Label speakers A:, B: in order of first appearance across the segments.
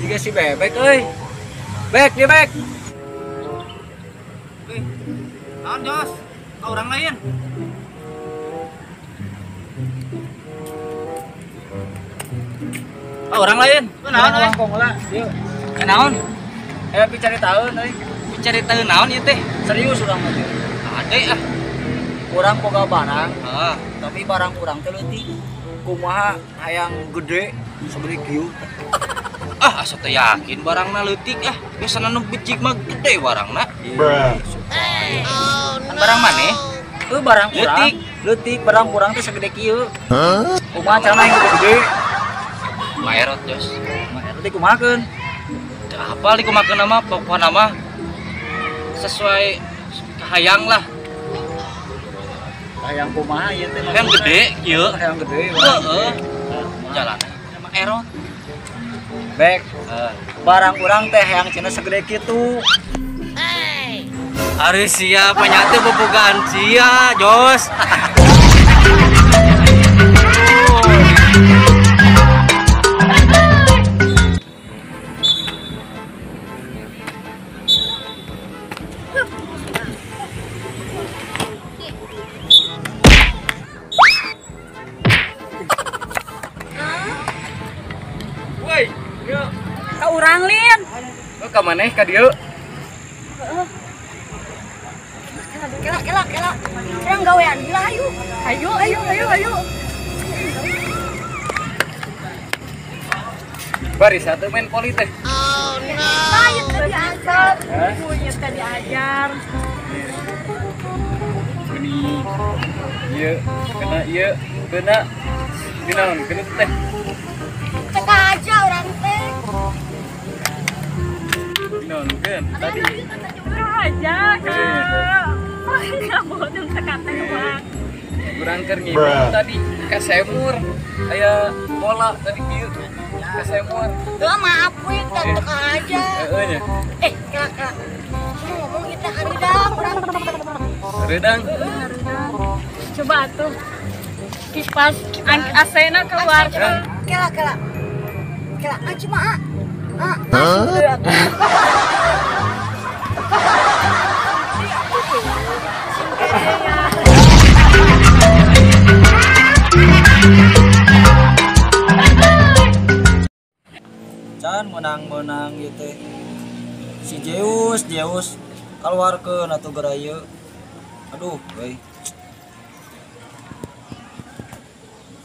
A: Jika si bebek euy. Bek, dia bek.
B: Wih, naon Jos? Ka urang lain. Ka urang lain. Naon euy?
A: Kong lah, yuk.
B: Naon?
A: Pi cari tahu euy.
B: Pi cari tahu naon ieu teh?
A: Serius urang mah teh.
B: Ade ah.
A: Urang boga barang,
B: heeh.
A: Tapi barang urang teh leutik. Kumaha hayang gede segede kieu.
B: Ah, asa teu yakin barangna leutik ah. Biasana nu becik mah gede barangna.
A: Bruh.
B: Kan barang maneh?
A: Heuh, barang urang.
B: Leutik.
A: Leutik barang urang teh segede kieu. Kumaha carana yang gede-gede?
B: Maerot, Jos.
A: Maerot teh kumahakeun?
B: Teu apal dikumahakeun mah, pokona mah sesuai kahayang lah.
A: Hayang kumaha ieu teh?
B: Hayang gede kieu.
A: Hayang gede.
B: Heeh. Jalan mah erot.
A: Bek, barang urang teh hayang cenah segede kitu.
B: Ari sia panyate bobogaan sia, Jos.
A: Woi, yuk.
C: Ka urang lin.
A: Oh, ka maneh ka dieu?
C: Heeh. Kela kela kela. Urang gawean heula ayo. Ayo ayo ayo ayo.
A: Bari satu main poli teh.
C: Oh no. Ayo teh diajar. Ibunya teh diajar.
A: Gini. Ieu, kena ieu, kena. Ginaon, kena teh.
C: Cek aja urang teh.
A: Ginaon keun tadi.
C: Cek aja kak. Enggak bodoh sekata doang.
A: Urang keur ngibung tadi ka semur. Aya bola tadi kieu. Ka semur.
C: Tuh maaf we teh teka aja.
A: Heeh nya.
C: Kak. Ngomong kita hareudang urang teh.
A: Hareudang.
C: Coba atuh. Kipas AC-na keluar. Kela kela. Kela cuma ah. Ah.
A: Can menang-menang ieu teh. Si Zeus, Zeus keluarkeun atuh geura ieu. Aduh, euy.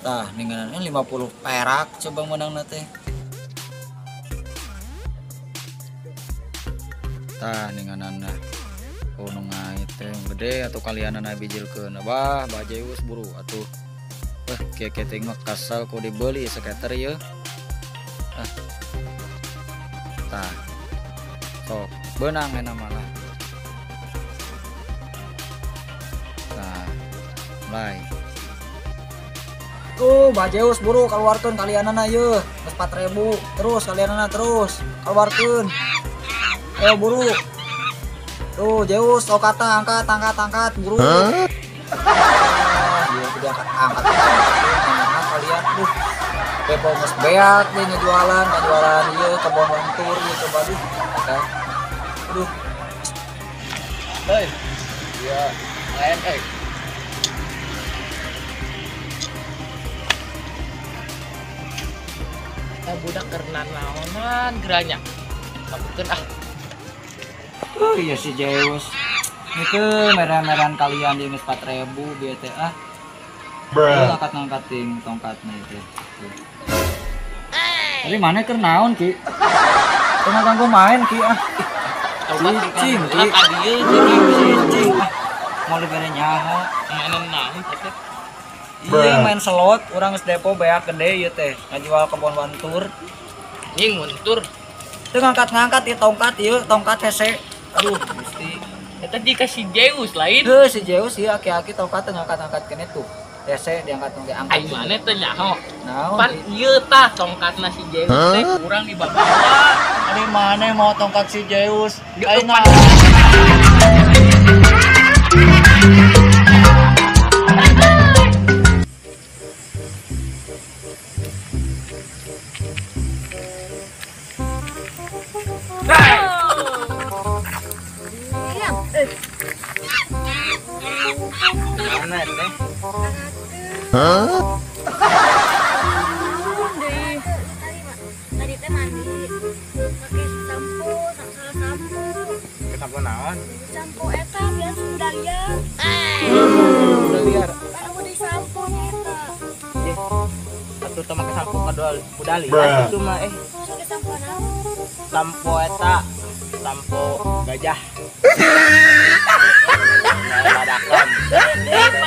A: Tah, ninganan 50 perak coba menangna teh. Tah, ningananna. Oh, nu ngait teh gede atuh kalianana bijilkeun. Bah, bah Zeus buru atuh. Kieu kieu teh mah kasal ku dibeli skater ieu. Ah. Tah. Sok, beunang enak malah. Tah, mulai. Tuh, Mbak Zeus buru keluarkeun kalianana ieu. Geus 4000. Terus kalianana terus keluarkeun. Ayo buru. Tuh, Zeus sok kata angkat angkat angkat buru. Ieu diangkat angkat. Nah, kalian duh. Depo geus beak deui ngejualan, ngajualan ieu kebon lentur ieu coba duh. Tah. Aduh. Hei. Iya, lain euy.
B: Eta budak keur naonan geranya. Kabukeun ah.
A: Oh iya si Zeus. Itu merah-merahan kalian di geus 4000 bieu teh ah. Bruh. Angkat-angkat ting tongkatna itu. Tapi mana keur naon ki? Tong kanggo main ki ah. Cicing ki.
B: Ka dieu
A: cicing. Mau dibere nyaho.
B: Mainan naon teh?
A: Iya main slot, urang geus depo beak gede ieu teh, ngajual kebon wantur.
B: Nying wantur.
A: Teu ngangkat-ngangkat ieu tongkat ieu, tongkat hese. Aduh, Gusti.
B: Eta dikasih Zeus lain.
A: Heuh, si Zeus ieu aki-aki tongkat teu ngangkat-ngangkat keneh tuh. Hese diangkat tong angkat.
B: Ai maneh teh nyaho.
A: Naon?
B: Pan ieu tah tongkatna si Zeus teh kurang dibawa.
A: Ari maneh mau tongkat si Zeus? Aing
D: Mana teh?
C: Hah? Tadi teh mandi pakai sampo, salah sampo.
D: Sampo naon?
C: Sampo eta biasa udah liar.
D: Udah liar.
C: Baru di sampo nya eta.
D: Ye. Atuh teh make sampo kadol udah liar itu mah eh.
C: Pakai sampo naon?
D: Sampo eta, sampo gajah. Badakan.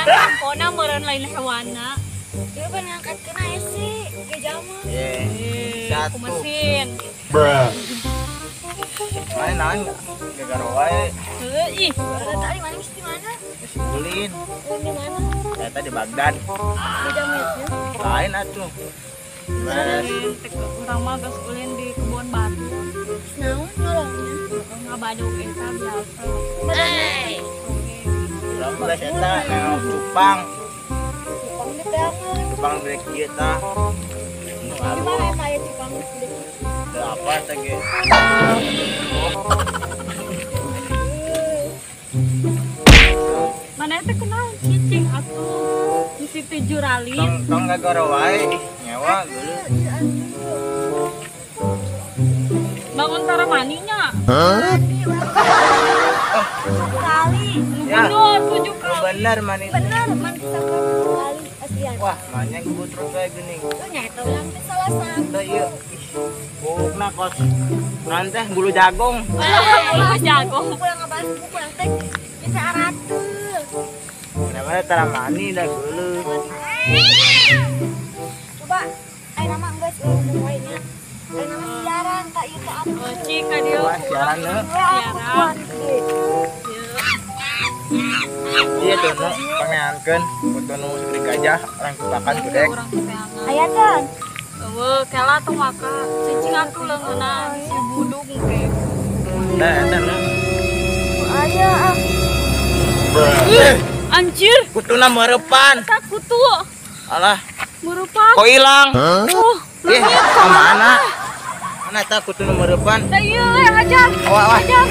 E: Sampona meureun lain hewanna.
C: Ieu pan ngangkatkeun aya sih gajah mah.
D: Ye.
E: Ku mesin.
D: Bruh. Mana naon gagaro wae.
E: Heuh ih.
C: Tadi mana geus di mana?
D: Geus ulin.
C: Ulin di mana?
D: Eta di Baghdad.
C: Beda metnya.
D: Lain atuh.
E: Mas, urang mah geus ulin di kebun batu.
C: Naon nolongnya?
E: Ngabaduk eta biasa.
C: Hei.
D: Urang mah geus eta nengok cupang.
C: Cupang di tangan.
D: Cupang gede kieu tah.
C: Di mana eta aya cupang gede?
D: Teu apa teh ge.
E: Mana teh kunaon cicing atuh di situ juralin.
D: Tong gagaro wae nyewa geuleuh.
E: Bangun tara maninya.
D: Hah?
C: Kali.
D: Ya.
E: Bener, 7 kali.
D: Bener mani.
C: Bener, mani kali aslian.
D: Wah, manya geus terus wae geuning.
C: Tuh nya eta urang teh salah sampo.
D: Teu ieu. Bukna kos. Naon teh bulu jagung.
E: Bulu jagung.
C: Pulang ngabahas buku urang teh bisa arateul.
D: Mana tara mani dah geuleuh.
C: Coba aya nama geus ngomong wae nya. Aya nama siaran tak ieu teh atuh.
E: Oh, cik ka dieu.
D: Siaran heuh.
E: Siaran.
D: Iya tuh nu pangeankeun kutu nu segede gajah orang kupakan gudeg.
C: Aya teh.
E: Eueuh, kela tong waka. Cicing atuh leungeunna si buduk engke.
D: Tah eta nu.
C: Aya ah.
E: Anjir,
D: kutuna meurepan.
E: Eta kutu.
D: Alah,
E: meurepan.
D: Kok ilang?
E: Oh,
D: ih, ka mana? Mana eta kutuna meurepan?
E: Tah ieu we hajar.
D: Wah, wah.
E: Hajar.